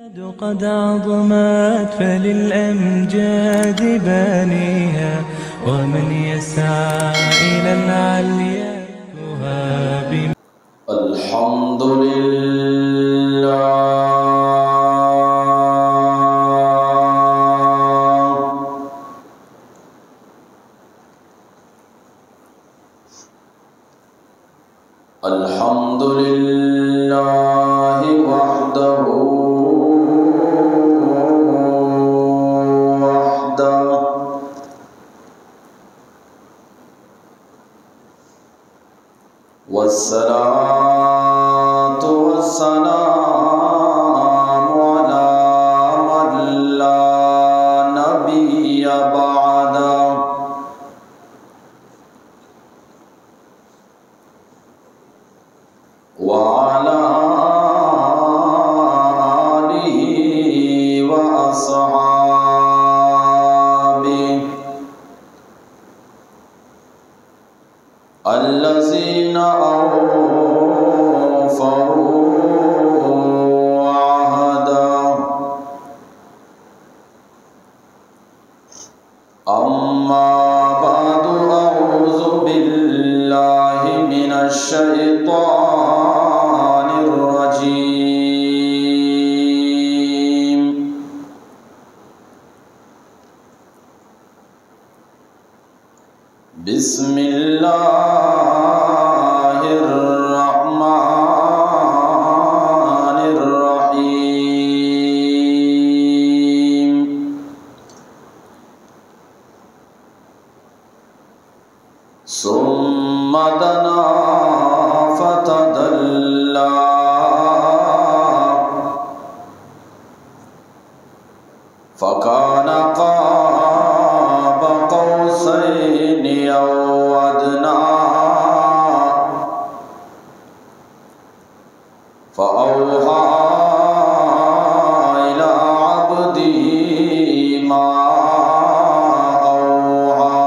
قد عظمت فللأمجاد بانيها، ومن يسعى إلى العليا يهاب. الحمد لله. الحمد لله وحده، وحده، والصلاة والسلام على من لا نبي بعده، وعلى آله وأصحابه الذين أوفوا عهده. أما بعد، أعوذ بالله من الشيطان الرجيم. بسم الله الرحمن الرحيم. ثم دنا فتدلى. فكان قاب قوسين أو أدنى. فأوحى إلى عبده ما أوحى.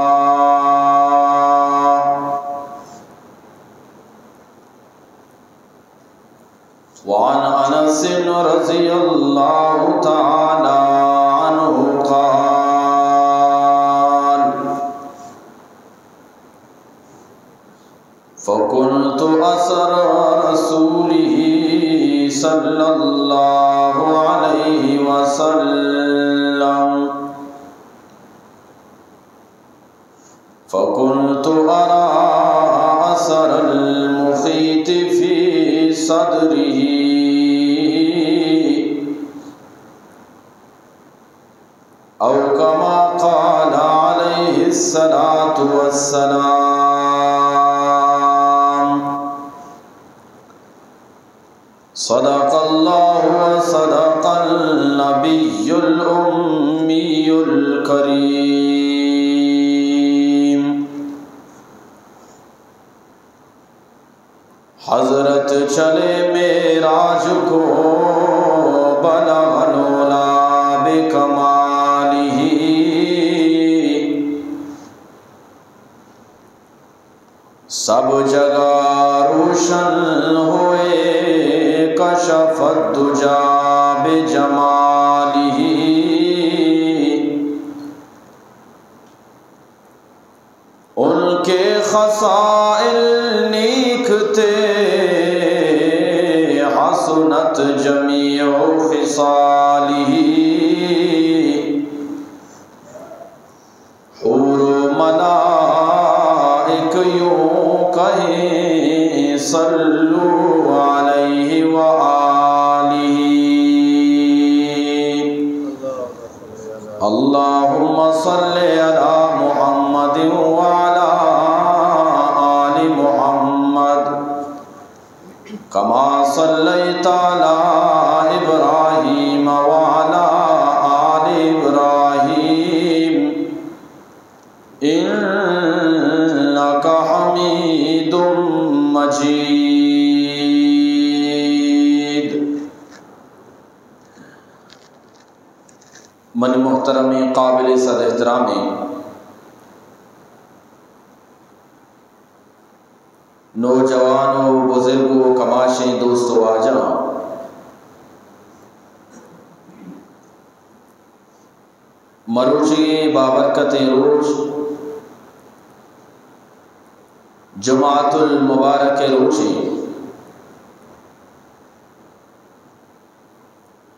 وعن أنس رضي الله تعالى عنه قال: فكنت أسر رسوله صلى الله عليه وسلم، فكنت أرى أثر المخيط في صدره، أو كما قال عليه الصلاة والسلام. صدق الله وصدق النبي الأمي الكريم. حضرت چلے معراج کو بلغ العلا بکمالہ۔ سب جگہ روشن ہوئے، کشف الدجی بجمالہ۔ ان کے خصائل نیک تھے، حسنت جمیع خصالہ۔ حور و ملائک یوں کہیں، صلوا علیہ و آلہ۔ اللهم صل على محمد وعلى آل محمد كما صليت على إبراهيم وعلى آل إبراهيم إنك حميد مجيد۔ منی محترمیں قابل صد احترامیں نوجوان و بزرگ و کماشیں دوست و واجہاں، مروچی بابرکتیں روچ، جمعۃ المبارک روچے،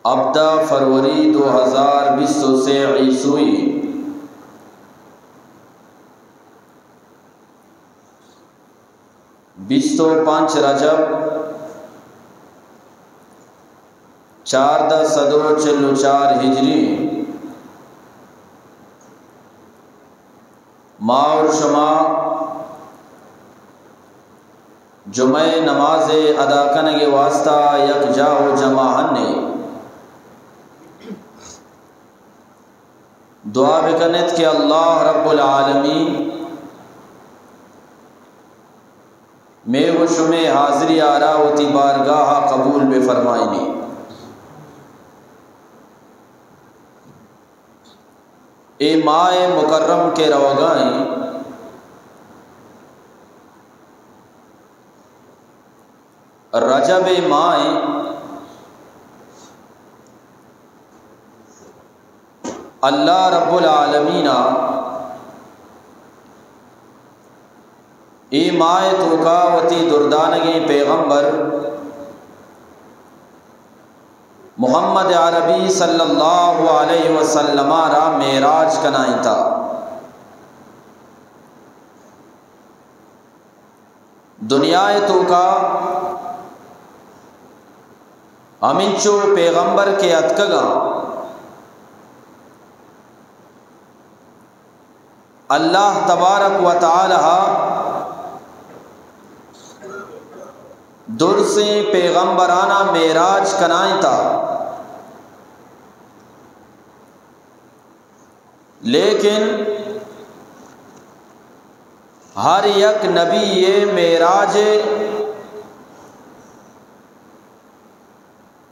ہبدہ فروری دو ہزار بیست و سے عیسوی، بیست و پنچ رجب، چاردہ سد و چل و چار ہجری، ما اور شما جمعہ نماز ادا کنگ واسطہ یک جاہ و جمع ہنے۔ دعا بکنت کہ اللہ رب العالمین مے و شمے حاضری آرا وتی بارگاہ قبول بفرمائنی۔ اے ماہ مکرم کہ روگا ایں، رجب ماہ، اللہ رب العالمین اے ماہ توکا وتی دردانگیں پیغمبر محمد عربی صلی اللہ علیہ وسلم را معراج کنائینتا۔ دنیا توکا ہمینچو پیغمبر کہ اتکگاں، اللہ تبارک و تعالی درسیں پیغمبرانا معراج کنائینتا، لیکن ہر یک نبی معراج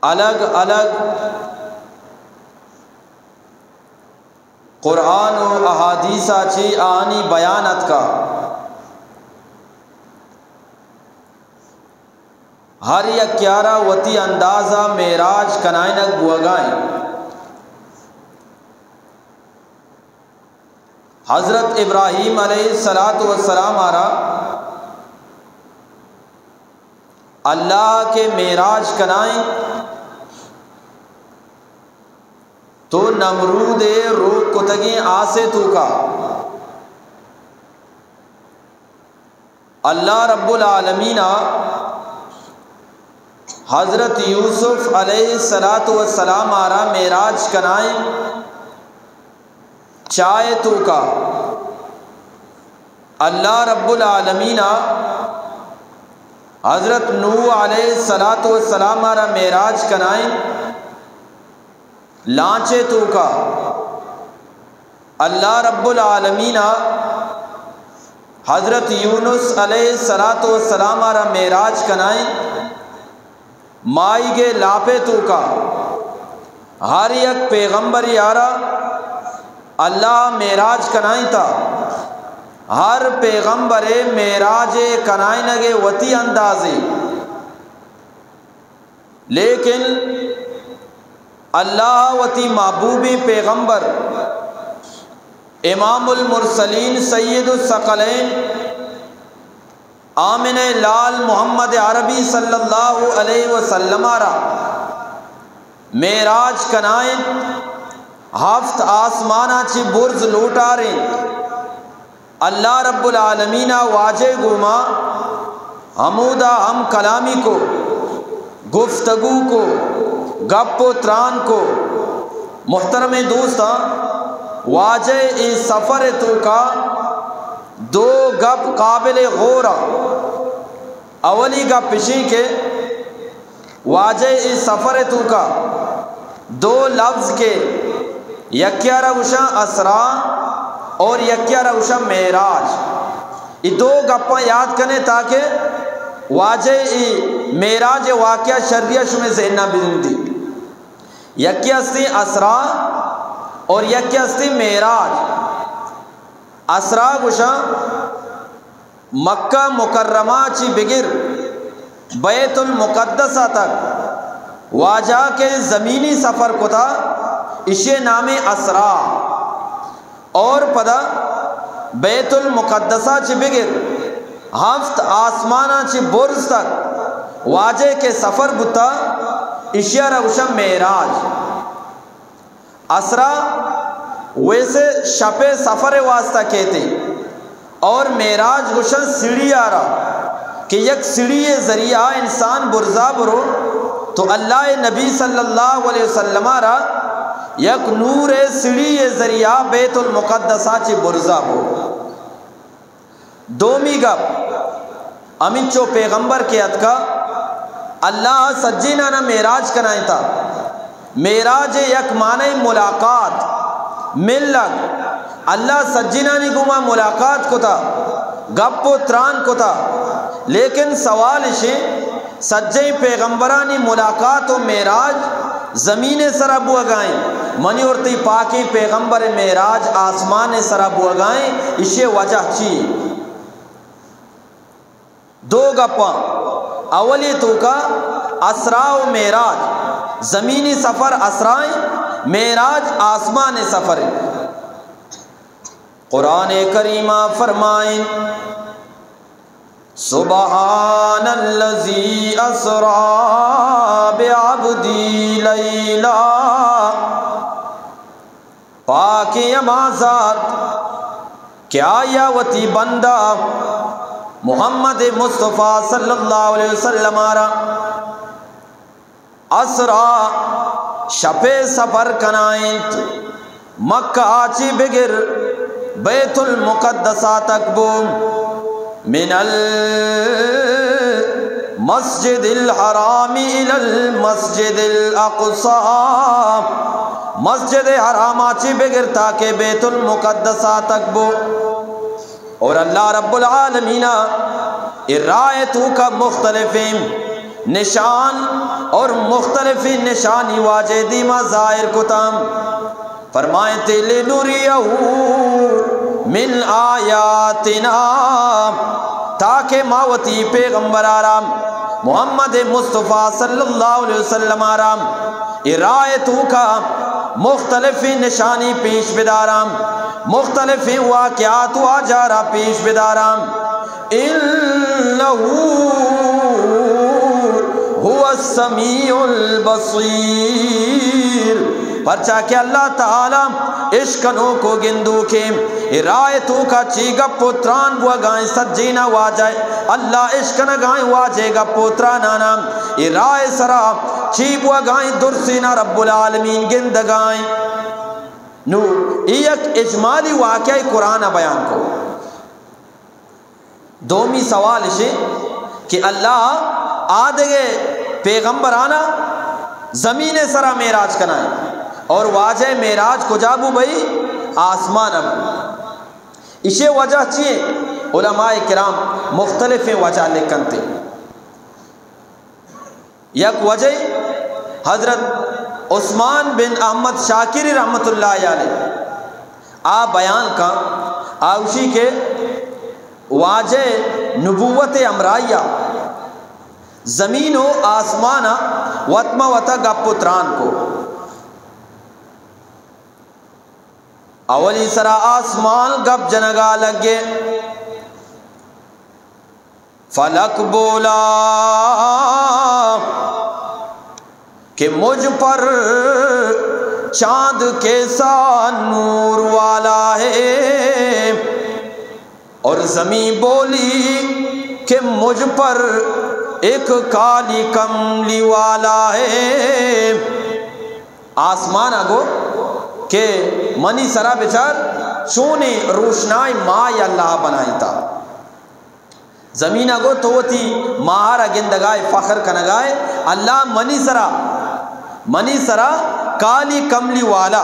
الگ الگ قرآن و احادیثا چی آنی بیان اتکا۔ ہر یکیارا وتی اندازا معراج کنائینگ بوگائیں۔ حضرت ابراہیم علیہ الصلوۃ والسلام آرا اللہ کہ معراج کنائیں تو نمرود روک کتگیں آسے توکا اللہ رب العالمین حضرت یوسف علیہ الصلوۃ والسلام آرا معراج کنائیں چائے توکا۔ اللہ رب العالمین حضرت نوح علیہ الصلوۃ والسلام آرا معراج کنائیں لانچے توکا۔ اللہ رب العالمین حضرت یونس علیہ الصلوۃ والسلام آرا معراج کنائیں مائیگے لاپے توکا۔ ہر یک پیغمبر یارا اللہ معراج کنائیں تا۔ ہر پیغمبر معراج کنائینگے وتی اندازے۔ لیکن اللہ وتی محبوبیں پیغمبر امام المرسلین سید الثقلین آمنہ لال محمد عربی صلی اللہ علیہ وسلم را معراج کنائیں، ہفت آسمانا چی برز لوٹاریں۔ اللہ رب العالمین واجہ گوما ہمودا ہم کلامی کو، گفتگو کو، گپ و تران کو۔ محترم دوستاں، واجہ اے سفر توکا دو گپ قابل غور۔ اولی گپ اشیں کہ واجہ اے سفر توکا دو لفظ کہ یکیارا گوشاں اسرا اور یکیارا گوشاں معراج۔ اے دو گپاں یاد کنے تاکہ واجہ اے معراج واقعہ شریا شمے ذہنا بزندی۔ یکی ہستی اسرا اور یکی ہستی معراج۔ اسرا گوشاں مکہ مکرمہ چی بگر بیت المقدس تک واجہ کہ زمینی سفر کتا، اشی نام اسرا۔ اور پدا بیت المقدسا چہ بگر ہفت آسماناں چہ برز تک واجہ کہ سفر بوتا، اشیا را گوشن معراج۔ اسرا ویسے شپے سفر واسطہ کہتے، اور معراج گوشن سیڑھی آرا کہ یک سیڑھی ذریعہ انسان برزا برو تو اللہ نبی صلی اللہ علیہ وسلم را یک نور سیڑھی ذریعہ بیت المقدسا چہ برزا برو۔ دومی گپ، ہمینچو پیغمبر کہ اتکا، اللہ سجینانا معراج کنائینتا۔ معراج یک معنی ملاقات، ملگ۔ اللہ سجینانی گوما ملاقات کتا، گپ و تران کتا۔ لیکن سوال اشیں، سجیں پیغمبرانی ملاقات و معراج زمین سرا بوگائیں، منی اور تئی پاکیں پیغمبر معراج آسمان سرا بوگائیں، اشی وجہ چی؟ دو گپاں، اولی توکا اسرا و معراج، زمینی سفر اسرائیں، معراج آسمان سفر۔ قرآن کریمہ فرمائیں، سبحان الذي اسرا بعبدي ليلا۔ پاکیں ہما ذات کہ آیا وتی بندہ محمد مصطفیٰ صلی اللہ علیہ وسلم را اسرا شپے سفر کنائینت، مکہ آ چی بگر بیت المقدس آ تک بو، من المسجد الحرام الی المسجد الاقصی، مسجد حرام آ چی بگر تاکہ بیت المقدس آ تک بو۔ اور اللہ رب العالمین اے راہ توکا مختلفیں نشان اور مختلفیں نشانی واجہ دیما ظاہر کتا۔ فرمائیں تے، لنریہ من آیاتنا، تاکہ ما وتی پیغمبر آرا، محمد مصطفیٰ صلی اللہ علیہ وسلم آرا اے راہ توکا مختلفیں نشانی پیش بداراں، مختلفیں واقعات و آجارا پیش بداراں۔ انہ هو السمیع البصیر، پرچا کہ اللہ تعالی اشکنوک و گندوکیں۔ اے راہ توکا چی گپ و تران بوگائیں سجینا واجہ، اللہ اشکنگائیں واجہ گپ و ترانانا۔ اے راہ سرا چی بوگائیں درسینا رب العالمین گندگائیں۔ نو اے یک اجمالی واقعہ قرآن بیان کو۔ دومی سوال اشے کہ اللہ آدگے پیغمبرانا زمین سرا معراج کنائیں اور واجہ معراج کجا بو بھئی؟ آسمان بو۔ اشے وجہ چیئے؟ علماء کرام مختلفیں وجہ لکھنتے۔ یک وجہ حضرت عثمان بن احمد شاکری رحمت اللہ علیہ آ بیان کا، آوشی کہ واجہ نبوت ہمراہیا زمین و آسمانا وتما وتا گپ و تران کو۔ اولی سرا آسمان گپ جنگا لگے، فلک بولا کہ مجھ پر چاند کیسا نور والا ہے، اور زمین بولی کہ مجھ پر ایک کالی کملی والا ہے۔ آسمان گو کہ منی سرا بچار چونیں روشنائیں ماہ اللہ بنائیتا۔ زمین گو تو وتی ماہر گندگائے، فخر کنگائے، اللہ منی سرا، منی سرا کالی کملی والا،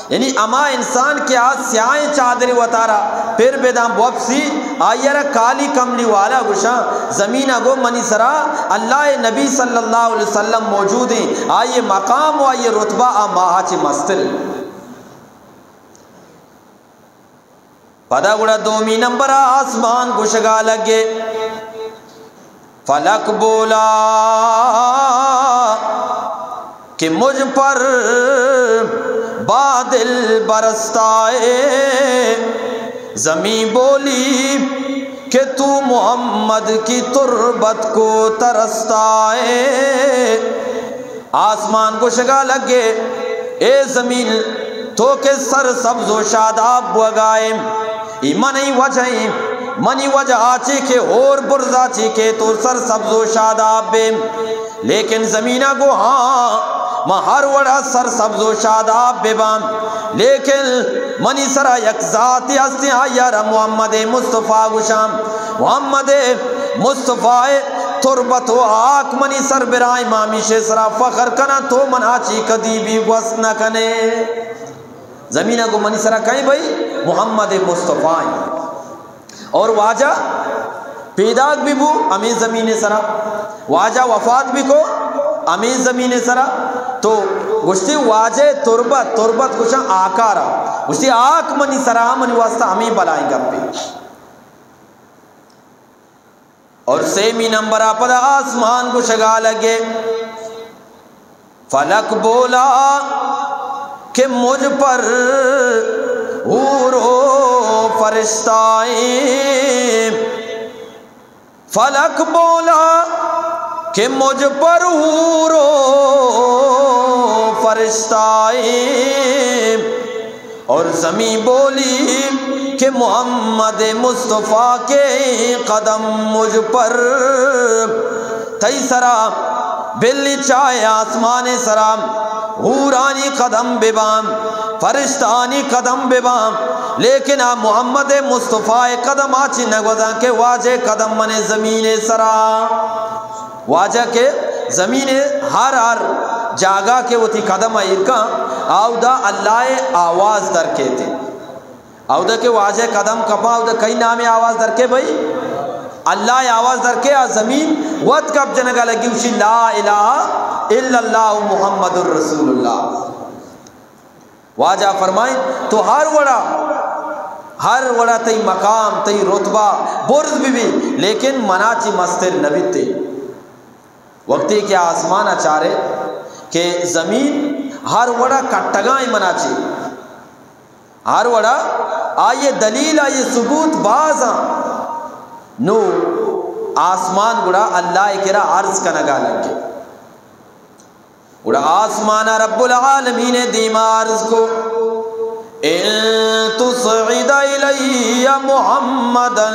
یعنی ہما انسان کہ آ سیاہیں چادر وتارا پر بداں بوپسی، آئی را کالی کملی والا گوشاں۔ زمین گو منی سرا اللہ نبی صلی اللہ علیہ وسلم موجود ہیں، آئی مقام و آئی رتبہ آ ماہ چہ مستر۔ پدا گڑا دومی نمبر آسمان گوشگا لگے، فلک بولا کہ مجھ پر با دل برستا ہے، زمین بولی کہ تو محمد کی تربت کو ترستا ہے۔ آسمان گوشگا لگے، اے زمین، تو کہ سر سبز و شاداب بوگائے، ای منی وجہ ایں، منی وجہ آچی کہ ہور برزا چی کہ تو سر سبز و شاداب بے۔ لیکن زمینا گو، ہاں، من ہر وڑا سر سبز و شاداب بباں، لیکن منی سرا یک ذاتی ہستیں، آئی ءَ را محمد مصطفی گوشاں۔ محمد مصطفی تربت و ہاک منی سر برائیں، ما ہمیشے سرا فخر کناں، تو منا چی کدی بھی گوست نہ کنے۔ زمینا گو منی سرا کئیں بھئی؟ محمد مصطفی۔ اور واجہ پیداک بھی بو ہمیں زمین سرا، واجہ وفات بھی کو ہمیں زمین سرا۔ تو گوشتی واجہ تربت، تربت گوشاں آکارا، گوشتی آک منی سرا، منی واسطہ ہمیں بلائیں گپے۔ اور سیمی نمبر آ پدا آسمان گوشگا لگے، فلک بولا کہ مجھ پر حور و فرشتائیں، فلک بولا کہ مجھ پر حور و فرشتائیں، اور زمین بولی کہ محمد مصطفی کے قدم مجھ پر۔ تئی سرا بلی چاہے آسمان سرا حورانی قدم بباں، فرشتانی قدم بباں، لیکن آ محمد مصطفی قدم آچی نگوزاں کہ واجہ قدم من زمین سرا۔ واجہ کہ زمین ہر ہر جاگہ کہ وتی قدم ایر کن، آودا اللہ آواز در کیتے۔ اودا کہ واجہ قدم کپا، اودا کئی نام آواز در کے بھئی؟ اللہ آواز در کے، آ زمین وت کپ جنگا لگی، وشی لا الہ الا اللہ محمد رسول اللہ۔ واجہ فرمائیں، تو ہر وڑا، ہر وڑا تئی مقام، تئی رتبہ برز بہ بی، لیکن منا چی مستر نہ بیتے۔ وقتی کہ آسمان ء چارے کہ زمین ہر وڑا کٹگائیں منا چی، ہر وڑا آئی دلیل، آئی ثبوت بازاں۔ نو آسمان گڑا اللہ کرا عرض کنگا لگے۔ گڑا آسمان رب العالمین دیما عرض کو، ان تصعد الی محمدا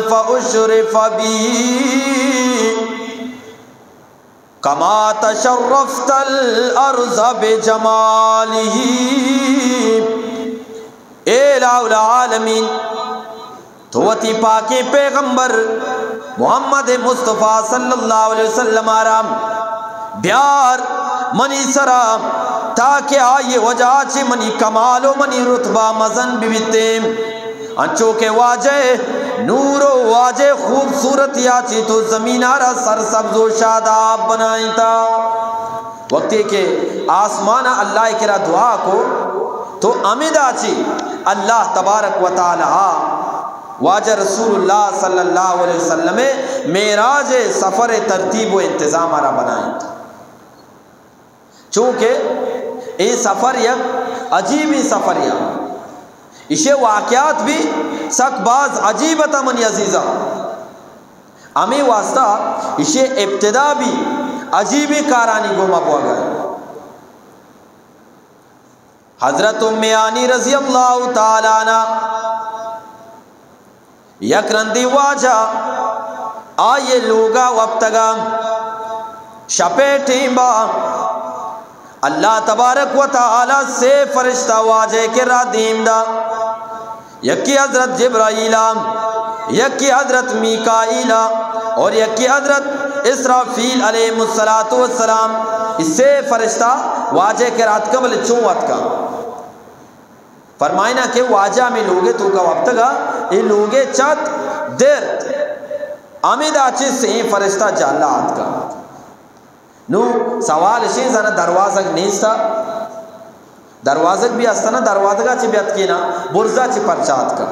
فاشرف بی کما تشرفت الارض بجمالہ۔ اے الہ العالمین، تو وتی پاکیں پیغمبر محمد مصطفی صلی اللہ علیہ وسلم آرام بیار منی سرا، تاکہ آئی وجہ چہ منی کمال و منی رتبہ مزن ببیتیں۔ انچو کہ واجہ نور و واجہ خوبصورتیا چی تو زمین آرا سرسبز و شاداب بنائینتا۔ وقتی کہ آسمان اللہ کرا دعا کو، تو ہمدا چی اللہ تبارک و تعالی واجہ رسول اللہ صلی اللہ علیہ وسلم معراج سفر ترتیب و انتظام آرا بنائینتا۔ چونکہ اے سفر یک عجیبیں سفرے ات۔ ایشی واقعات بھی سک باز عجیب ات منی عزیزاں۔ ہمے واسطہ ایشی ابتدا بھی عجیبیں کارانی گوما بوگا۔ حضرت ام ہانی رضی اللہ تعالی عنہا یک رندی واجہ آئی لوگا وپتگا، شپے ٹیمبا اللہ تبارک و تعالی سے فرشتہ واجہ کرا دیم دا۔ یکی حضرت جبرائیل، یکی حضرت میکائیل اور یکی حضرت اسرافیل علیہ الصلوۃ والسلام۔ اے سے فرشتہ واجہ کرا اتکا، بلے چون اتکا؟ فرمائنا کہ واجہ ہمے لوگے توکا وپتگا، اے لوگے چت درت، ہمدا چہ سے فرشتہ جہلا آتکا۔ نو سوال اشیں، زانا دروازگ نیستا؟ دروازگ بھی استنا، دروازگا چہ بیاتکینا، برزا چہ پرچا آتکا؟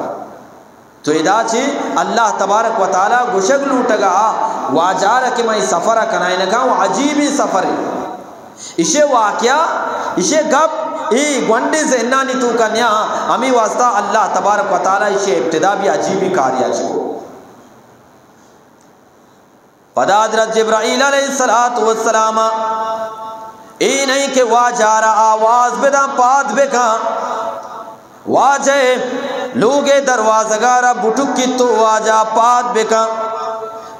تو ادا چہ اللہ تبارک و تعالی گوشگ لوٹگا واجہ را کہ من اے سفر کنائینگا و عجیبیں سفرے۔ ایشی واقعہ، ایشی گپ اے گونڈیں ذہنانی توکا نیا، ہمے واسطہ اللہ تبارک و تعالی ایشی ابتدا بھی عجیبیں کاریا چی کو۔ پدا حضرت جبرائیل علیہ الصلوۃ والسلام اے نہیں کہ واجہ را آواز بداں پاد بکاں، واجہ لوگے دروازگا را بٹکی تو واجہ پاد بکاں،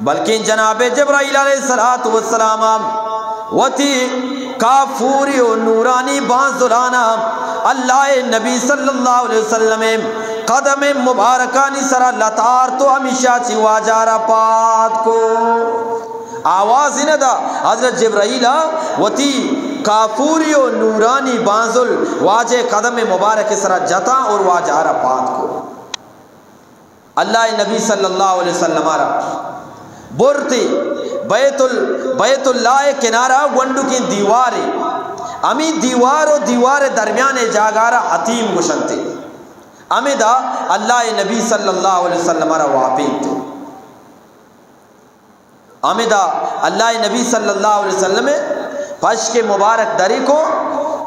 بلکن جناب جبرائیل علیہ الصلوۃ والسلام وتی کافوری و نورانی بانزلانا اللہ نبی صلی اللہ علیہ وسلم قدم مبارکانی سرا لتار تو ہمیشہ چی واجہ را پاد کو۔ آواز نہ دا، حضرت جبرائیل وتی کافوری و نورانی بانزل واجہ قدم مبارک سرا جتا اور واجہ را پاد کو۔ اللہ نبی صلی اللہ علیہ وسلم را برتی بیت ال-، بیت اللہ کنارا گونڈکیں دیوارے، ہمی دیوار و دیوار درمیان جاگارا حتیم گشنتے۔ ہمدا اللہ نبی صلی اللہ علیہ وسلم را واپینت۔ ہمدا اللہ نبی صلی اللہ علیہ وسلم پشک مبارک دری کو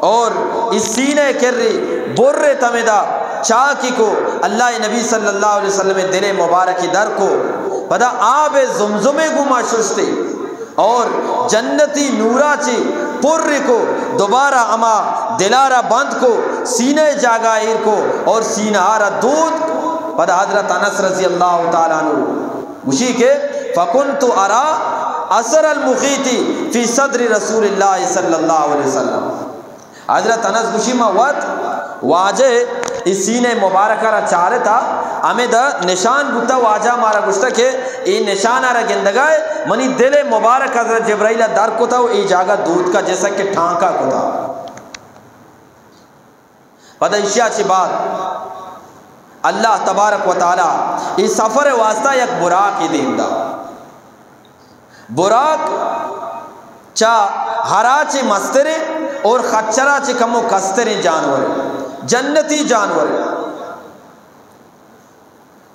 اور اس سینہ کرے برے تمدا چاکی کو۔ اللہ نبی صلی اللہ علیہ وسلم دل مبارک در کو، پدا آب زمزم گما ششتے اور جنتی نورا چی پر کو، دوبارہ ہما دلارا بند کو، سینہ جاگا ایر کو اور سینہ را دود۔ پدا حضرت انس رضی اللہ تعالی عنہ گوشی کہ فکنت ارا اثر المخیط فی صدر رسول اللہ صلی اللہ علیہ وسلم۔ حضرت انس گوشی ما وت واجہ ای سینہ مبارکہ را چارتا، ہمدا نشان بوتا، واجہ مارا گوشتا کہ ای نشان را گندگائے، منی دل مبارک حضرت جبرائیل در کتا و ای جاگہ دود کا جیسا کہ ٹھانکا کتا۔ پدا ایشیا چہ بعد اللہ تبارک و تعالی ای سفر واسطہ یک براقے دیم دا۔ براق چہ ہرا چہ مستریں اور خچرا چہ کمو کستریں جانورے، جنتی جانورے۔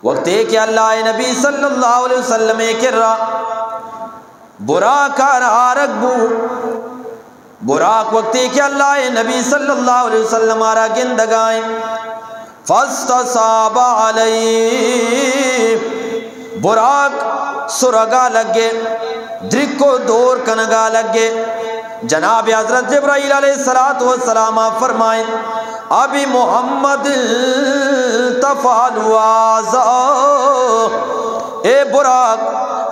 وقتے کہ اللہ نبی صلی اللہ علیہ وسلم کرا براق آرگ بو، براق وقتے کہ اللہ نبی صلی اللہ علیہ وسلم را گندگائیں، فاستصاب علیہ، براق سرگا لگے، درکو دور کنگا لگے۔ جناب حضرت جبرائیل علیہ الصلوۃ والسلام فرمائیں، ابی محمد تفعل ھذا؟ اے براق،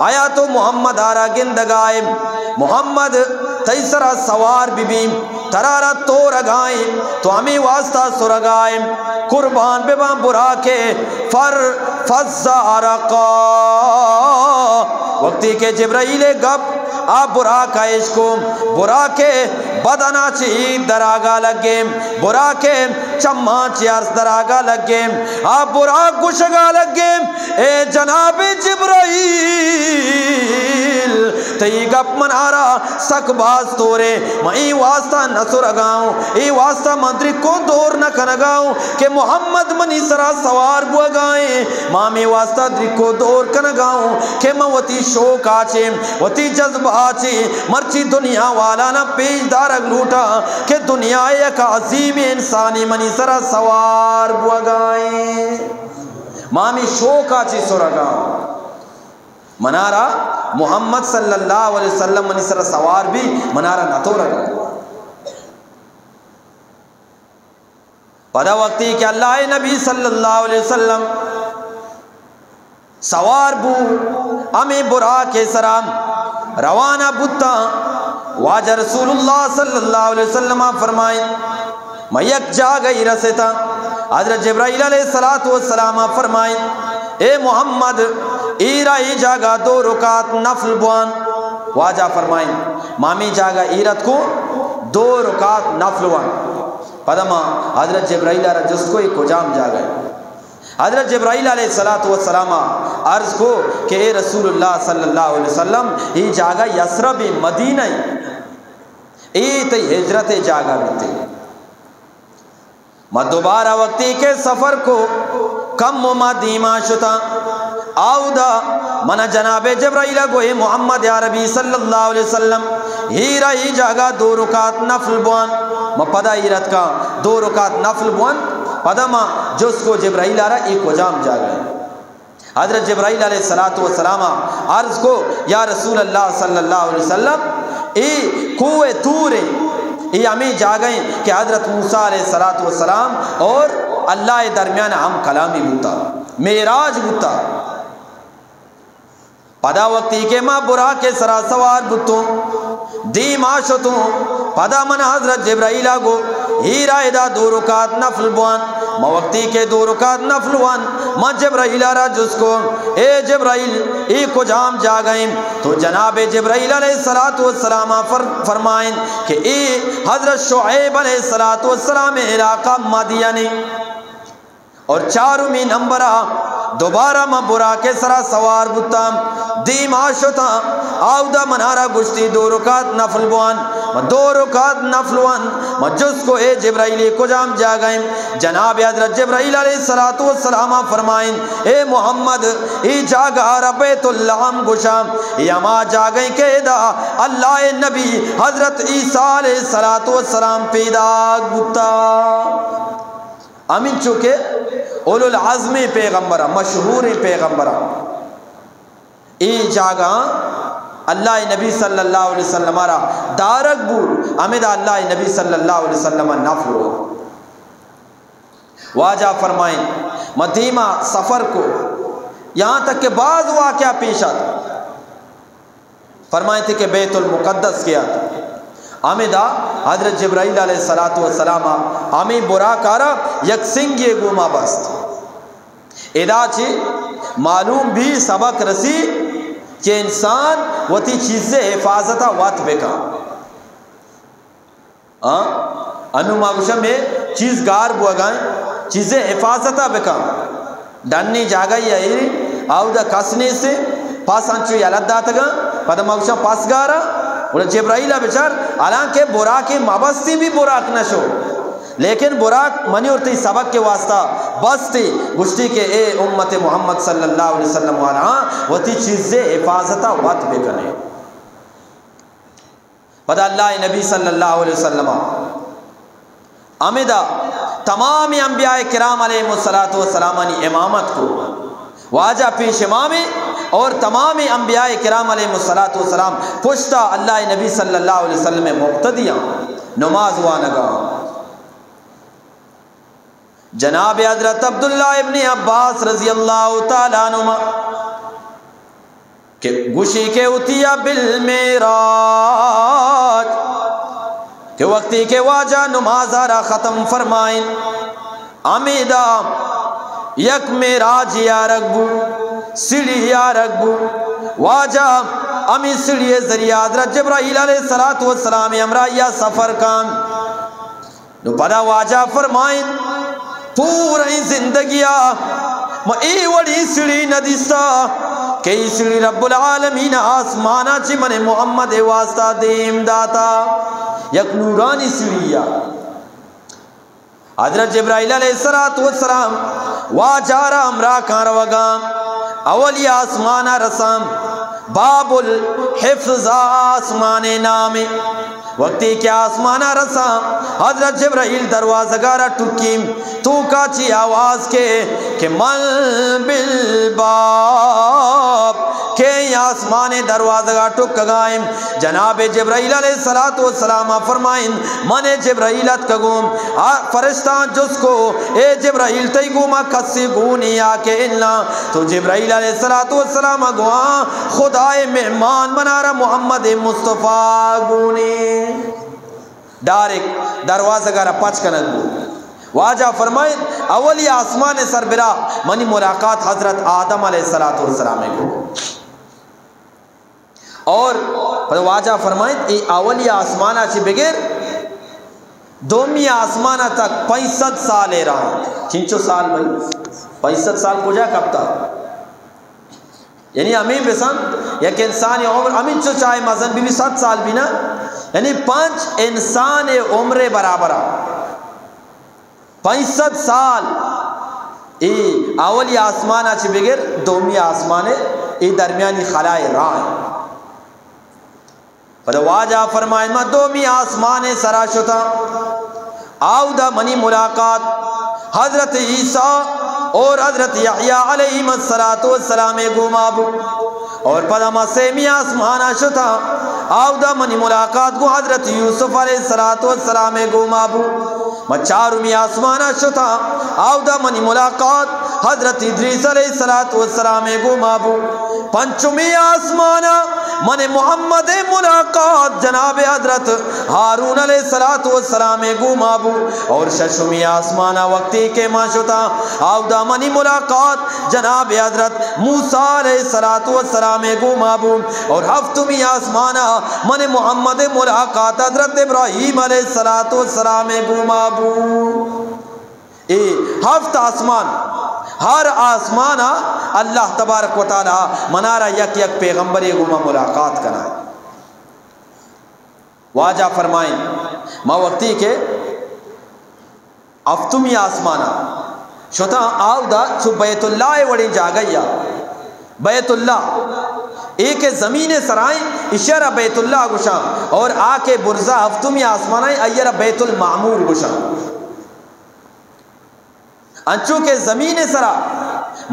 آیا تو محمد آرا گندگائے؟ محمد تئی سرا سوار بی بی، ترارا تورگائیں، تو ہمیں واسطہ سرگائیں۔ قربان بباں براقے، فر فز عرقا۔ وقتی کہ جبرائیل گپ آ براق ء اشکو، براق ء بدن ء چہ ایر دراگا لگے، براق ء چماں چہ ارس دراگا لگے، آ براق گوشگا لگے، اے جناب جبرائیل، تئی گپ منارا سک باز تورے، من اے واسطہ نہ سرگاؤں، اے واسطہ من درکو دور نہ کنگاؤں کہ محمد منی سرا سوار بوگائیں، ما ہمے واسطہ درکو دور کنگاؤں کہ من وتی شوق آچے، وتی جذبہ آچے، مرچی دنیا والانا پیش دارگ لوٹاں کہ دنیا یک عظیم انسانی منی سرا سوار بوگائیں۔ ما ہمے شوق آچے سرگاؤں۔ منارا محمد صلی اللہ علیہ وسلم منی سرا سوار بی، منارا نہ تورگ۔ پدا وقتی کہ اللہ نبی صلی اللہ علیہ وسلم سوار بو، ہمیں براق سرا روانہ بوتا، واجہ رسول اللہ صلی اللہ علیہ وسلم فرمائیں، من یک جاگہی رسیتاں۔ حضرت جبرائیل علیہ الصلوۃ والسلام فرمائیں، اے محمد، ایرا ای جاگہ دو رکعت نفل بوان۔ واجہ فرمائیں، ما ہمے جاگہ ایرت کو دو رکعت نفل وان۔ پدا ما حضرت جبرائیل را جست کو، اے کجام جاگہ ہے؟ حضرت جبرائیل علیہ الصلوۃ والسلام عرض کو کہ اے رسول اللہ صلی اللہ علیہ وسلم، ای جاگہ یثرب مدینہ ہے۔ اے تئی ہجرت جاگہ بیتے۔ ما دوبارہ وقتی کہ سفر کو، کم و ما دیما شتاں۔ آودا منا جناب جبرائیل گوئے، محمد عربی صلی اللہ علیہ وسلم، ہیرا ای جاگہ دو رکعت نفل بوان۔ ما پدا ایر اتکاں، دو رکعت نفل بوان، پدا ما جست کو جبرائیل ءَ را، اے کجام جاگہ ایں؟ حضرت جبرائیل علیہ الصلوۃ والسلام ءَ عرض کو، یا رسول اللہ صلی اللہ علیہ وسلم، اے کوہ طور ایں، اے ہمیں جاگہ ایں کہ حضرت موسیٰ علیہ الصلوۃ والسلام اور اللہ ءِ درمیان ہم کلامی بوتا، معراج بوتا۔ پدا وقتی کہ ما براق ءِ سرا سوار بوتوں، دیما شتوں، پدا من حضرت جبرائیل ءَ گو، ہیرا ادا دو رکعت نفل بوان۔ ما وقتی کہ دو رکعت نفل وان، ما جبرائیل ءَ را جست کو، اے جبرائیل، اے کجام جاگہ ایں؟ تو جناب جبرائیل علیہ الصلوۃ والسلام فر-، فرمائیں کہ اے حضرت شعیب علیہ الصلوۃ والسلام ءِ علاقہ مدین ایں۔ اور چارمی نمبر ءَ دوبارہ ما براق ءِ سرا سوار بوتاں، دیما شتاں، آودا منارا گوشتی دو رکعت نفل بوان، ما دو رکعت نفل وان، ما جست کو اے جبرائیل، اے کجام جاگہ ایں؟ جناب حضرت جبرائیل علیہ الصلوۃ والسلام فرمائیں، اے محمد، اے جاگہ ءَ را بیت اللحم گوشاں، اے ہما جاگہ ایں کہ ادا اللہ ءِ نبی حضرت عیسیٰ علیہ الصلوۃ والسلام پیداک بوتا۔ ہمینچو کہ اولو العزم پیغمبراں، مشہوریں پیغمبراں، اے جاگہ اللہ ءِ نبی صلی اللہ علیہ وسلم ءَ را دارگ بو، ہمدا اللہ ءِ نبی صلی اللہ علیہ وسلم ءَ نفل رو۔ واجہ فرمائیں، ما دیما سفر کو، یہاں تک کہ باز واقعہ پیش آت۔ فرمائیتے کہ بیت المقدس کہ ات، ہمدا حضرت جبرائیل علیہ الصلوۃ والسلام ہمے براق ءَ را یک سنگے گوما بست۔ ادا چہ معلوم بی، سبق رسی کہ انسان وتی چیز ءِ حفاظت ءَ وت بکن۔ ہاں؟ انوں ما گوشاں، مئے چیز گار بوگا ایں، چیزے حفاظت ءَ بکن۔ ڈنی جاگہ یا ایری، آودا کس نیست، پس انچو یلہ داتگاں، پدا ما گوشاں پس گارا، گڑا جبرائیل ءَ بچار، حالانکہ براقے مبستی بی براق نشو۔ لیکن براق منی اور تئی سبق کے واسطہ بستی، گوشتی کہ اے امت محمد صلی اللہ علیہ وسلم والا، ہاں، وتی چیزے حفاظت ءَ وت بکنے۔ پدا اللہ ءِ نبی صلی اللہ علیہ وسلم ہمدا تمام انبیاء کرام علیہ الصلوۃ والسلامانی امامت کو۔ واجہ پیش امامے اور تمام انبیاء کرام علیہ الصلوۃ والسلام پشتا اللہ ءِ نبی صلی اللہ علیہ وسلم مقتدیاں، نماز وانگا۔ جناب حضرت عبداللہ ابن عباس رضی اللہ تعالی عنہما کہ گوشی کہ اتیا بالمعراج، کہ وقتی کہ واجہ نماز ءَ را ختم فرمائیں، ہمیدا یک معراج یارگ بو، سیڑھی یارگ بو۔ واجہ ہمی سیڑھی ذریعہ حضرت جبرائیل علیہ الصلوۃ والسلام ہمراہیا سفر کن۔ نو پدا واجہ فرمائیں، پوریں زندگیا ما اے وڑی سیڑھی نہ دیستا کہ اے سیڑھی رب العالمین آسمانا چہ من محمد واسطہ دیم داتا، یک نورانی سیڑھی یا۔ حضرت جبرائیل علیہ الصلوۃ والسلام واجہ را ہمراہ کاں روگاں، اولی آسمانا رساں، باب الحفظ آسمان نامے۔ وقتی کہ آسمانا رساں، حضرت جبرائیل دروازگا را ٹکیم، توکا چی آواز کے کہ من بالباب، کہ آسمان دروازگا ٹکگائیں۔ جناب جبرائیل علیہ الصلوۃ والسلام فرمائیں، من جبرائیل اتکگوں۔ آ فرشتاں جست کو، اے جبرائیل، تئی گوما کسی گونی یا کہ انا؟ تو جبرائیل علیہ الصلوۃ والسلام گواں، خدائے مہمان منارا محمد مصطفی گونی۔ ڈائریکٹ دروازگا را پچ کنگ بو۔ واجہ فرمائیں، اولی آسمان سر برا منی ملاقات حضرت آدم علیہ الصلوۃ والسلام کو۔ اور پدا واجہ فرمائیں، اے اولی آسمانا چہ بگر دومی آسمانا تک پنچ سد سال راہ۔ چنچو سال بھائی؟ پنچ سد سال کجا کپتا؟ یعنی ہمیں بسن یک انسان عمر ہمینچو چاہے مزن بی، بی صد سال بی نا، یعنی پنچ انسان عمر برابر۔ پنچ سد سال اے اولی آسمانا چہ بگر دومی آسمان اے درمیانی خلائے راہ۔ پدا واجہ فرمائیں، ما دومی آسمان سرا شتاں۔ آودا منی ملاقات حضرت عیسیٰ اور حضرت یحییٰ علیہم الصلوۃ والسلام گوما بو۔ اور پدا ما سیمی آسمانا شتا، آودا منی ملاقات گو حضرت یوسف علیہ الصلوۃ والسلام گوما بو۔ ما چارمی آسمانا شتا، آودا منی ملاقات حضرت ادریس علیہ الصلوۃ والسلام گوما بو۔ پنچمی آسمانا من محمد ملاقات جناب حضرت ہارون علیہ الصلوۃ والسلام گوما بو۔ اور ششمی آسمانا وقتی کہ ما شتا، آودا منی ملاقات جناب حضرت موسیٰ علیہ الصلوۃ والسلام گوما بو۔ اور ہفتمی آسمانا من محمد ملاقات حضرت ابراہیم علیہ الصلوۃ والسلام گوما بو۔ اے ہفت آسمان، ہر آسمانا اللہ تبارک و تعالیٰ منارا یک یک پیغمبرے گوما ملاقات کنا۔ واجہ فرمائیں، ما وقتی کہ ہفتمی آسمانا شتاں، آودا چو بیت اللہ وڑیں جاگہ یا، بیت اللہ، اے کہ زمین سرائیں، اشارہ بیت اللہ گوشاں، اور آ کہ برزا ہفتمی آسمانا، ایرا بیت المعمور گوشاں۔ انچو کہ زمین سرا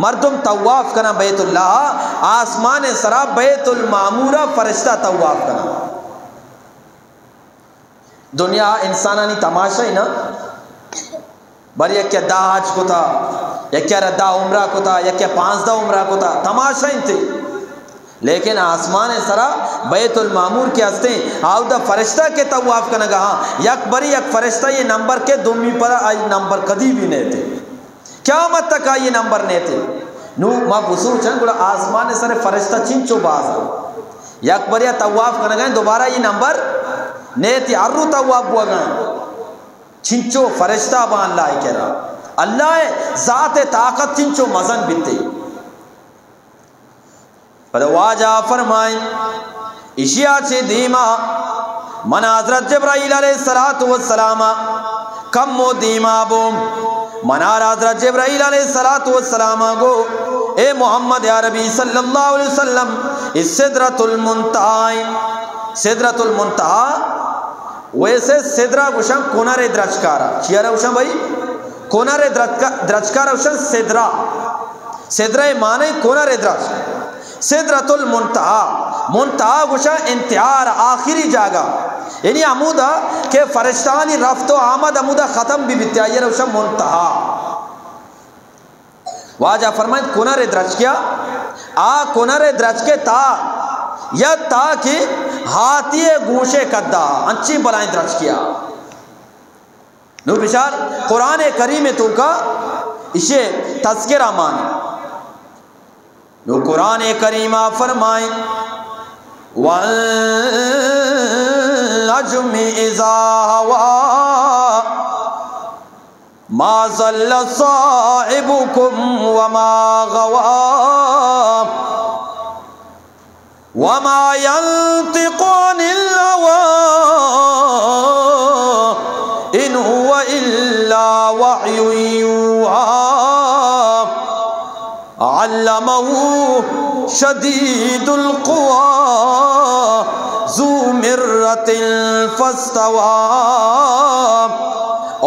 مردم طواف کناں بیت اللہ، آسمان سرا بیت المعمورا فرشتہ طواف کناں۔ دنیا انسانانی تماشا ہی نا، بر یکیا دہ حج کتا، یکیا را دہ عمرہ کتا، یکیا پانزدہ عمرہ کتا، تماشا انتے۔ لیکن آسمان سرا بیت المعمور کہ ہستیں، آودا فرشتہ کہ طواف کنگا ہاں، یک بری یک فرشتہ یہ نمبر کہ دومی پر آئی نمبر کدی بھی نیتے۔ قیامت تک آئی نمبر نیتے۔ نو ما بسوچاں گڑا آسمان سر فرشتہ چنچو باز آ۔ یک بریا طواف کنگا ہیں، دوبارہ یہ نمبر نیتے، ہر رو طواف بوگا ہیں۔ چنچو فرشتہ با اللہ کرا۔ اللہ ذات طاقت چنچو مزن بیتے۔ پدا واجہ فرمائیں، اشیا چہ دیما من حضرت جبرائیل علیہ الصلوۃ والسلام کمو دیما بوم۔ منارا حضرت جبرائیل علیہ الصلوۃ والسلام گو، اے محمد عربی صلی اللہ علیہ وسلم، اے سدرۃ المنتہا، سدرۃ المنتہا ویسے سدرہ گوشاں کنر درچکارا۔ چیارا گوشاں بھائی؟ کنر درچکا-، درچکارا گوشاں سدرہ۔ سدرہ معنی کنر درچک۔ سدرۃ المنتہا، منتہا گوشاں انتہا، آخری جاگہ۔ یعنی ہمودا کہ فرشتانی رفت و آمد ہمودا ختم بی بیتے، آئیے گوشاں منتہا۔ واجہ فرمائیت، کنر درچکیا، آ کنر درچکے تا، یا تا کہ ہاتی گوشے کدا، انچی بلائیں درچکیا۔ نو بچار، قرآن کریم توکا اشے تذکرہ مان۔ نو قرآن کریم فرمائیں، والنجم اذا هوى، ما ضل صاحبكم وما غوى، وما ينطق عن الهوى، إن هو إلا وحي يوحى، علمه شديد القوى، ذو مرة فاستوى۔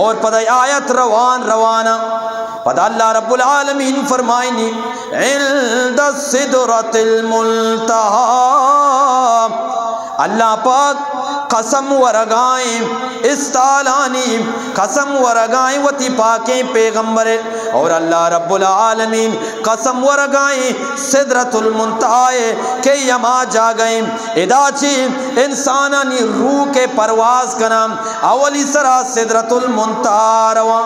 اور پدا آیت روان روانا، پدا اللہ رب العالمین فرمائنی، عند سدرة المنتہا۔ اللہ پاک قسم ورگائیں، استالانی قسم ورگائیں وتی پاکیں پیغمبر، اور اللہ رب العالمین قسم ورگائیں سدرۃ المنتہا کہ ہما جاگہیں ادا چی انسانانی روح کہ پرواز کناں، اولی سرا سدرۃ المنتہا رواں۔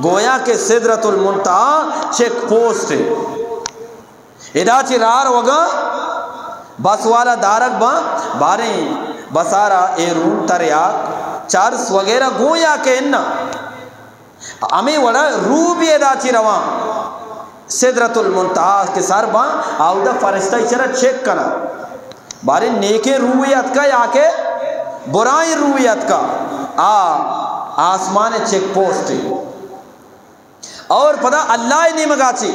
گویا کہ سدرۃ المنتہا چیک پوسٹ ہے۔ ادا چی راہ روگا بس والا دارگ باں، باریں بسارا اے رون تریاک، چرس وغیرہ گوں یا کہ اناں۔ ہمے وڑا روح بھی ادا چی رواں۔ سدرۃ المنتہا کہ سر باں، آودا فرشتہ چرا چیک کناں۔ باریں نیکیں روح اتکا یا کہ برائیں روح اتکا، آ آسمان چیک پوسٹ ہے۔ اور پدا اللہ نیمگا چی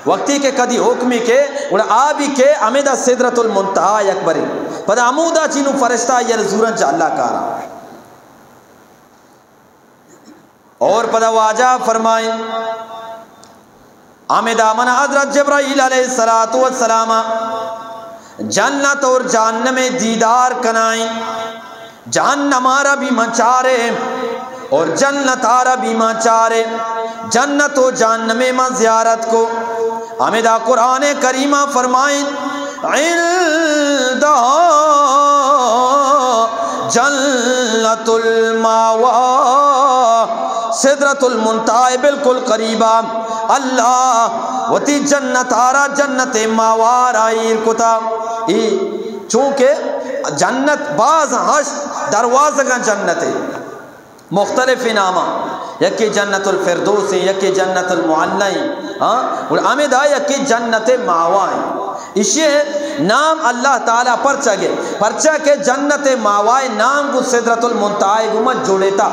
وقتی کہ کدی حکمی کہ گڑا آ بھی کہ ہمیدا سدرۃ المنتہا یک بری، پدا ہمودا چی نو فرشتہ یا زورن چا اللہ کارا۔ اور پدا واجہ فرمائیں، ہمے دامن حضرت جبرائیل علیہ الصلوۃ والسلام جنت اور جہنم دیدار کنائیں، جہنم آرا بھی من چارے اور جنت آرا بھی من چارے، جنت و جہنم من زیارت کو۔ ہمدا قرآن کریمہ فرمائیں، عندها جنت الماوى، سدرۃ المنتہا بالکل قریبا۔ اللہ وتی جنت آرا جنت ماوا را ایر کتا۔ ای چونکہ جنت باز ہشت دروازگاں جنت، مختلف ناماں، یکے جنت الفردوس ہیں، یکے جنت المعلی ہیں، ہاں، اور ہمدا یکے جنت ماوا ہیں۔ ایشی نام اللہ تعالی پرچا گے، پرچا کہ جنت ماوا نام گو سدرۃ المنتہا گما جڑتا۔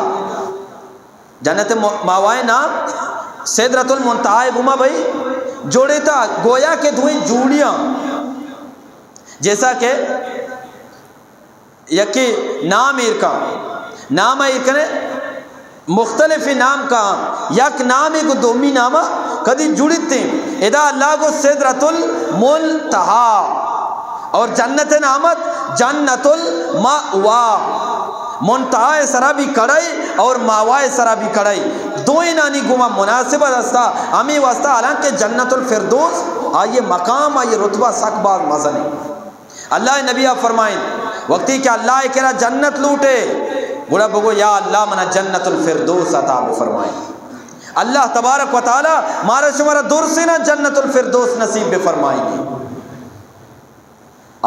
جنت م-، ماوا نام سدرۃ المنتہا گما بھئی جڑتا، گویا کہ دوئیں جوڑیاں، جیسا کہ یکے نام ایر کن، نام ایر کنے مختلف نام کا، یک نامے گو دومی ناما کدی جڑتیں۔ ادا اللہ گو سدرۃ المنتہا اور جنت نامت جنت المأوا۔ منتہا سرا بھی کڑائی اور ماوا سرا بھی کڑائی، دوئینانی گوما مناسبت استا۔ ہمیں واسطہ حالانکہ جنت الفردوس آئیے مقام، آئیے رتبہ سک باز مزنی۔ اللہ نبی آ فرمائیں، وقتی کہ اللہ کرا جنت لوٹے، گڑا بگو، یا اللہ، منا جنت الفردوس عطا بفرمائیں۔ اللہ تبارک و تعالی مارا شمارا درسینا جنت الفردوس نصیب بفرمائیں۔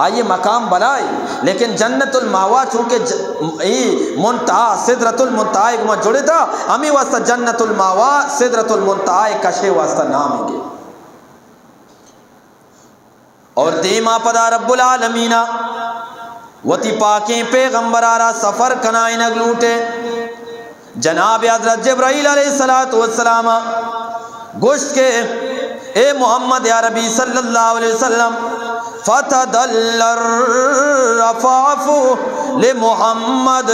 آئیے مقام بلائی، لیکن جنت الماوا چونکہ ج-، ای منتہا، سدرۃ المنتہا گما جڑتا، ہمیں واسطہ جنت الماوا سدرۃ المنتہا کشے واسطہ نام گے۔ اور دیما پدا رب العالمین وتی پاکیں پیغمبر آرا سفر کنائینگ لوٹے۔ جناب حضرت جبرائیل علیہ الصلوۃ والسلام گوشت کہ اے محمد عربی صلی اللہ علیہ وسلم، فتدلی الرفرف لمحمد،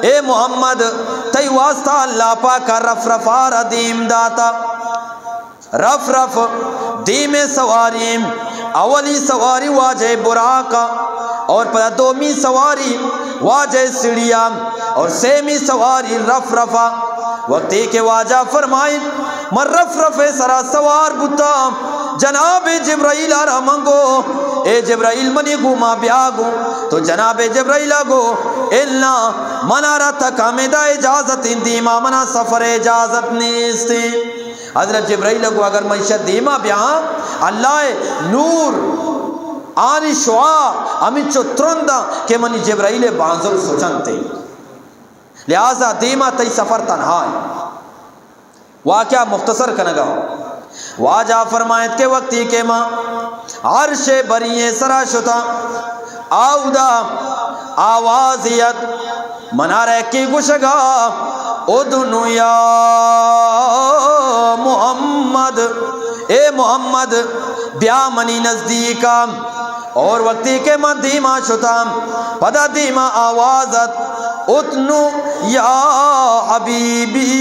اے محمد، تئی واسطہ اللہ پاک رفرفا را دیم داتا۔ رفرف دیمیں سواری، اولی سواری واجہ براق اور پدا دومی سواری واجہ سڑیا اور سیمی سواری رفرفا۔ وقتی کہ واجہ فرمائیں، من رفرف سرا سوار بوتا، جناب جبرائیل آرا من گو، اے جبرائیل منی گوما بیا گو۔ تو جناب جبرائیل گو، الا منارا تک ہمیدا اجازت دیما منا سفر اجازت نیستی۔ حضرت جبرائیل گو، اگر من ایشا دیما بیاں، اللہ نور آنی شعاع ہمینچو ترنداں کہ منی جبرائیل بانزل سچنتے۔ لہذا دیما تئی سفر تنہا ہے۔ واقعہ مختصر کنگا۔ واجہ فرمائیت کہ وقتی کہ ما عرش بری سرا شتا، آودا آواز یت، منارا یکے گوشگا، ادن یا محمد، اے محمد، بیا منی نزدیکا۔ اور وقتی کہ من دیما شتاں، پدا دیما آواز ات، اتنو یا حبیبی،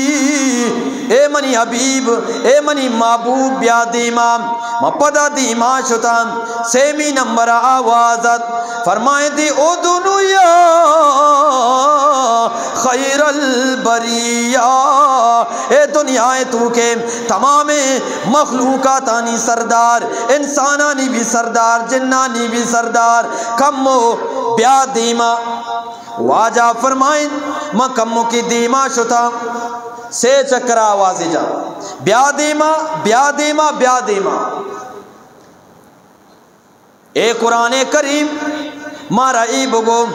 اے منی حبیب، اے منی محبوب، بیا دیما۔ من پدا دیما شتاں، سیمی نمبر آواز ات، فرمائیں دی، ادنو یا خیر البریہ، اے دنیا توکے تمام مخلوقاتانی سردار، انسانانی بھی سردار، جنانی بھی سردار، کمو بیا دیما۔ واجہ فرمائیں، من کمو کی دیما شتا، سے چکر آواز جا، بیا دیما، بیا دیما، بیا دیما۔ اے قرآن کریم مارا ای بگو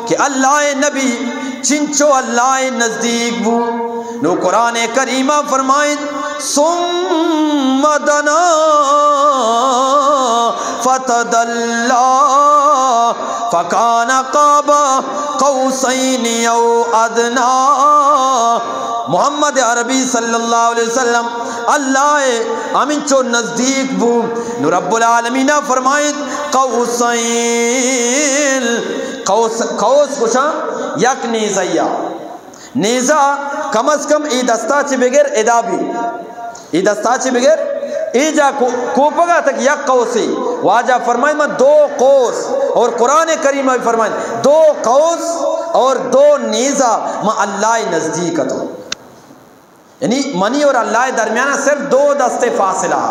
کہ اللہ نبی چنچو اللہ نزدیک بو۔ نو قرآن کریم فرمائیں، ثم دنا فتدلی فکان قاب قوسین او ادنا۔ محمد عربی صلی اللہ علیہ وسلم اللہ ہمینچو نزدیک بو، نو رب العالمین فرمائیت، قوسین، قوس، قوس گوشاں یک نیزیا، نیزہ کم از کم ای دستا چہ بگر ادا بی۔ ای دستا چہ بگر ای جا کو-، کوپگا تک یک قوسے۔ واجہ فرمائے، من دو قوس، اور قرآن کریم میں فرمائے، دو قوس اور دو نیزہ من اللہ نزدیک اتوں۔ یعنی منی اور اللہ درمیان صرف دو دست فاصلہ۔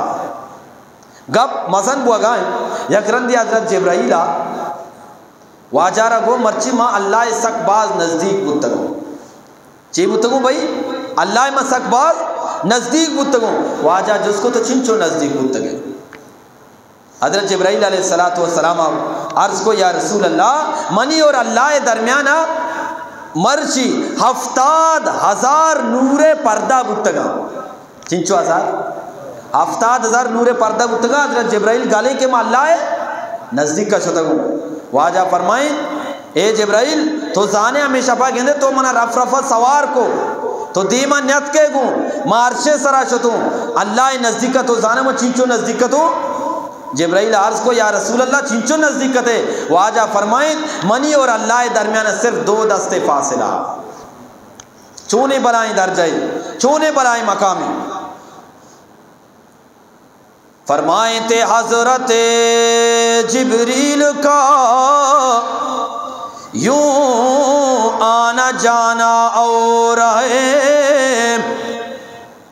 گپ مزن بوگا ہیں۔ یک رندی حضرت جبرائیل آ واجہ را گو، مرچی ما اللہ سک باز نزدیک بوتگوں۔ چی بوتگوں بھائی؟ اللہ ما سک باز نزدیک بوتگوں۔ واجہ جس کو تو چنچو نزدیک بوتگے؟ حضرت جبرائیل علیہ الصلوۃ والسلام عرض کو، یا رسول اللہ، منی اور اللہ درمیان مرچی ہفتاد ہزار نور پردہ بوتگا۔ چنچو ہزار؟ ہفتاد ہزار نور پردہ بوتگا۔ حضرت جبرائیل گالے کہ ما اللہ نزدیک کا شتگوں۔ واجہ فرمائیں، اے جبرائیل، تو زانے ہمیں شپا گندے تو منا رف رفا سوار کو، تو دیما نیت کے گوں، ما عرش سرا شتوں، اللہ نزدیک کا، تو زانے ما چنچو نزدیک کا تو؟ جبرائیل عرض کو، یا رسول اللہ، چنچو نزدیک کتے؟ واجہ فرمائیں، منی اور اللہ درمیان صرف دو دست فاصلہ۔ چونیں بلائیں درجہ، چونیں بلائیں مقامی۔ فرمائیں تے حضرت جبریل کا یوں آنا جانا اور ہے،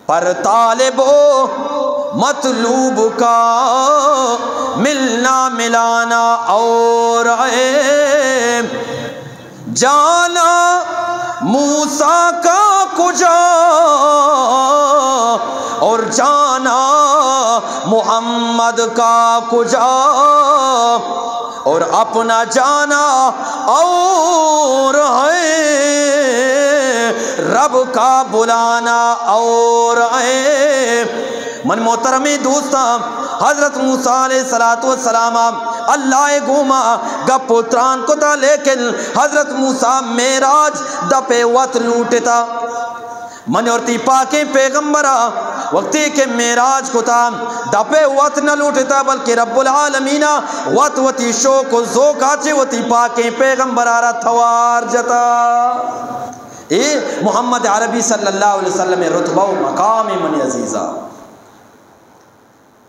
پر طالب و مطلوب کا ملنا ملانا اور ہے۔ جانا موسیٰ کا کجا اور جانا محمد کا کجا، اور اپنا جانا اور ہے، رب کا بلانا اور ہے۔ من محترمیں دوستاں، حضرت موسیٰ علیہ الصلوۃ والسلام اللہ گوما گپ و تران کتا، لیکن حضرت موسیٰ معراج دپے وت لوٹتا۔ من اور تی پاکیں پیغمبرا وقتی کہ معراج کتا، دپے وت نہ لوٹتا، بلکہ رب العالمینا وت وتی شوق و ذوقا چہ وتی پاکیں پیغمبرا را توار جتا۔ اے محمد عربی صلی اللہ علیہ وسلم رتبہ و مقام منی عزیزاں۔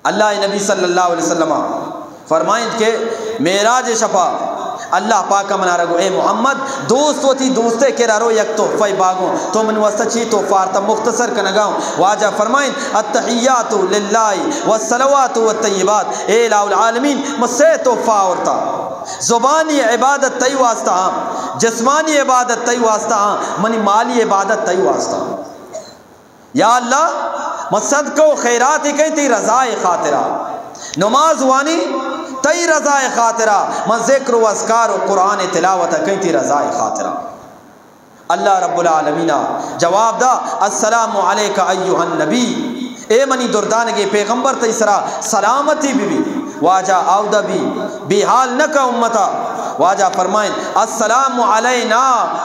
اللہ نبی صلی اللہ علیہ وسلم فرمائیں کہ معراج شپا اللہ پاک منا را گو، اے محمد، دوست وتی دوستے کرا رو یک تحفہ باگوں، تو من واسطہ چی تحفہ آرتا؟ مختصر کنگا ہوں۔ واجہ فرمائیں، التحیات للہ والصلوات والطیبات، اے الہ العالمین، من سے تحفہ آورتا۔ زبانی عبادت تئی واسطہ ہاں، جسمانی عبادت تئی واسطہ ہاں، منی مالی عبادت تئی واسطہ ہاں۔ یا اللہ، من صدقہ و خیراتے کئیں تئی رضائے خاطرا، نماز وانی تئی رضائے خاطرا، من ذکر و اذکار و قرآن تلاوت کئیں تئی رضائے خاطرا۔ اللہ رب العالمین جواب دا، السلام علیک ایھا النبی، اے منی دردانگے پیغمبر، تئی سرا سلامتی بی بی۔ واجہ آودا بی، بے حال نہ کا امتا۔ واجہ فرمائیں، السلام علینا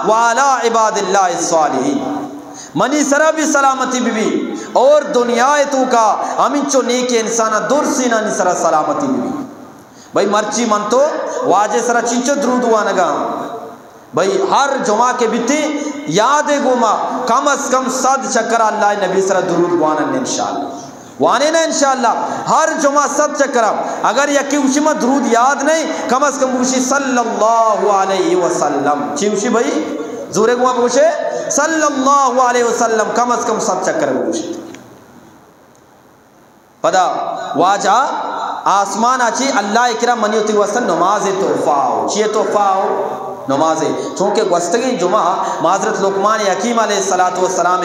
وعلی عباد اللہ الصالحین۔ منی سرا بھی سلامتی بی بی اور دنیا توکا ہمینچو نیک انسان درسینانی سرا سلامتی بی بی۔ بھئی مرچی من تو واجہ سرا چنچو درود وانگا۔ بھئی ہر جمعہ کے بیتی یاد گوما کم از کم صد چکر اللہ نبی سرا درود وانن انشاءاللہ۔ وانے نا انشاءاللہ ہر جمعہ صد چکر۔ اگر یکی اوشی ما درود یاد نہیں، کم از کم اوشی صلی اللہ علیہ وسلم۔ چی اوشی بھئی؟ زورے گوما بوشے، صلی اللہ علیہ وسلم کم از کم صد چکر بوشے۔ پدا واجہ آسمان آ چی اللہ کرا منی وتی واسطہ نماز تحفہ ہو۔ چی تحفہ ہو؟ نماز۔ چونکہ گوستگیں جمعہ ما حضرت لقمان حکیم علیہ الصلوۃ والسلام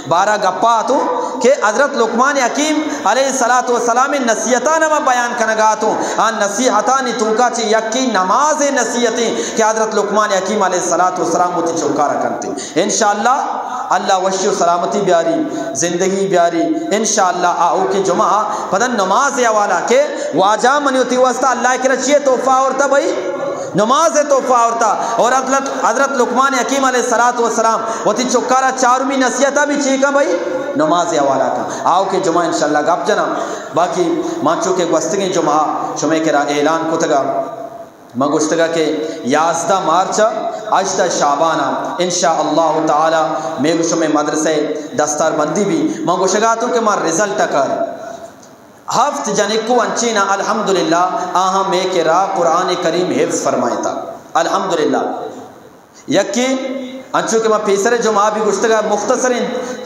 بارہ گپا تو کہ حضرت لقمان حکیم علیہ الصلوۃ والسلام نصیحتاں ما بیان کنگا تو، آ نصیحتانی توکا چی یکی نماز نصیحتیں کہ حضرت لقمان حکیم علیہ الصلوۃ والسلام وتی چوکارا کنتے۔ انشاءاللہ اللہ وشی و سلامتی بیاری، زندگی بیاری۔ انشاءاللہ آؤکیں جمعہ پدا نماز حوالہ کہ واجہ منی وتی واسطہ اللہ کرا چیئے تحفہ آورتا بھئی؟ نماز تحفہ آورتا۔ اور حضرت، حضرت لقمان حکیم علیہ الصلوۃ والسلام وتی چکارا چارمی نصیحتا بھی چی کا بھئی؟ نماز حوالہ کا۔ آؤکیں جمعہ انشاءاللہ گپ جنا۔ باقی مانچو کہ گوستگیں جمعہ شمے کرا اعلان کتگا۔ ما گوشتگا کہ یازدہ مارچ ء ہژدہ شعبان ءَ انشاءاللہ تعالی مئے گوں شمئے مدرسہ ءِ دستار بندی بی۔ من گوشگا اتوں کہ ما رزلٹ ءَ کار ہفت جنکو انچیں ءَ الحمدللہ آہاں مئے کرا قرآن کریم حفظ فرمائینتا۔ الحمدللہ۔ یکے انچو کہ ما پیسر جمعہ بھی گوشتگا مختصریں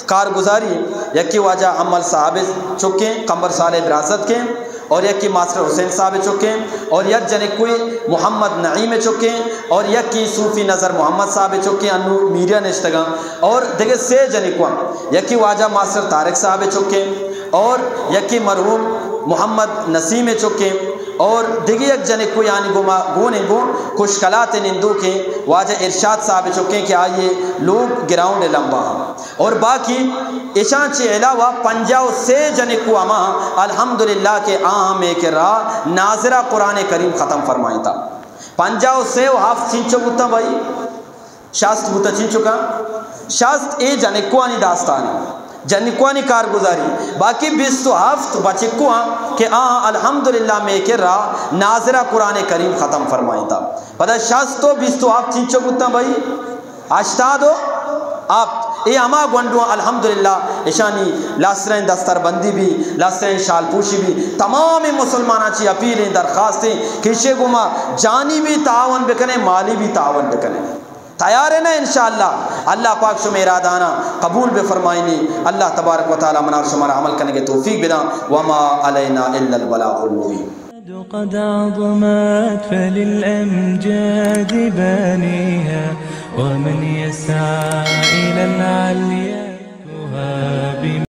کارگزاری، یکے واجہ امل صاحب چکیں، قمبر صالح براست کے، اور یکے ماسٹر حسین صاحب چکیں، اور یک جنکوئی محمد نعیم چکیں، اور یکے صوفی نظر محمد صاحب چکیں، انو میریا نشتگاں، اور دگہ سے جنکواں، یکے واجہ ماسٹر طارق صاحب چکیں، اور یکے مرحوم محمد نسیم چکیں، اور دگہ یک جنکوئی آنی گوما گون انگو کشکلات نندوکیں واجہ ارشاد صاحب چکیں کہ آئیے لوگ گراؤنڈ لمبا ہم۔ اور باقی اشاں چہ علاوہ پنجاہ و سے جنکو ہما الحمدللہ کہ آ ہم اے کرا ناظرہ قرآن کریم ختم فرمائینتا۔ پنجاہ و سے و ہفت چنچو بوتاں بھائی؟ شست بوتاں چنچکاں؟ شست اے جنکوانی داستان، جنکوانی کارگزاری۔ باقی بیست و ہفت بچکواں کہ آ الحمدللہ مئے کرا ناظرہ قرآن کریم ختم فرمائینتا۔ پدا شست و بیست و ہفت چنچو بوتاں بھائی؟ ہشتاد و ہپت۔ اے ہما گونڈواں الحمدللہ اشانی لاسریں دستار بندی بھی، لاسریں شال پوشی بھی۔ تمام مسلماناں چی اپیلیں، درخواستیں کہ اشے گوما جانی بھی تعاون بکنے، مالی بھی تعاون بکنے۔ تیار ہے نا؟ انشاءاللہ اللہ پاک شمئے ارادانا قبول بفرمائینی۔ اللہ تبارک و تعالی منا شمارا عمل کنگے توفیق بداں۔ وما علینا الا البلاغ المبین۔ قد عظمت فللأمجاد بانيها، ومن يسعى إلى العليا يهاب